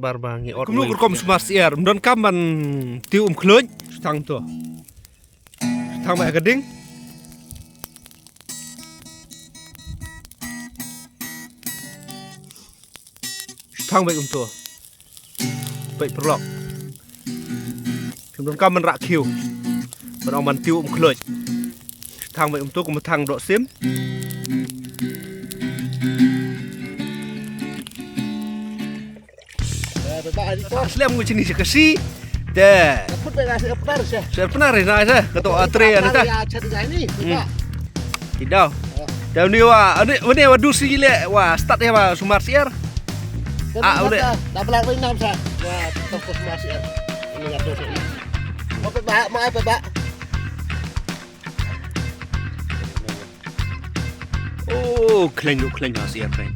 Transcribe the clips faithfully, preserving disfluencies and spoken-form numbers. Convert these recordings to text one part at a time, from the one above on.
Par ba ngi ot. Kumno rukom sumar syiar. Ym don kam ban tiew um khluit. Shu thang to. Shu thang beit ha ka ding. Shu thang beit kumto. Beit paralok. Phim don kam ban rah khiew. Ban ong ban tiew um khluit. Shu thang beit kumto kum thang doh sim. Slem ngu chini sha ka shi. Te. Put beit na sha pnar sha. Sha pnar na sha. Ka to atre na ta. Ya chat ga ni. Hmm. Tidak. Te uni wa, uni, uni wa dusi le wa start ya wa sumar syiar. Ah, uni. Dah belak ni nam sha. Wa to ko sumar syiar. Ini ngap tu. Apa ba, ma apa ba. Oh, khleng, khleng ha syiar khleng.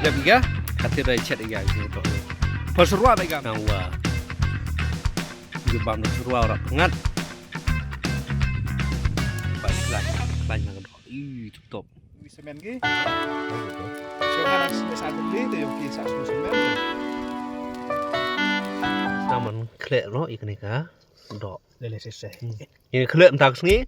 Jam iga, kati dai chat iga gitu. Pas ruah iga nang wa. Iga bam dah ruah orang pengat. Pas lah, lah nang doh. Ih, tup top. Wi semen ki. Semen ki sa tu ki tu yo ki sa tu semen. Naman khlek lo ikan ika. Doh. Lele sese. Ini khlek entak sngi.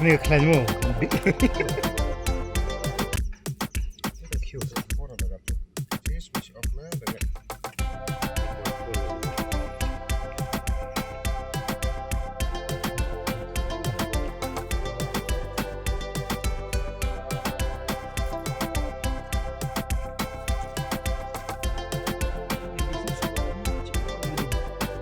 Ini khlek mo.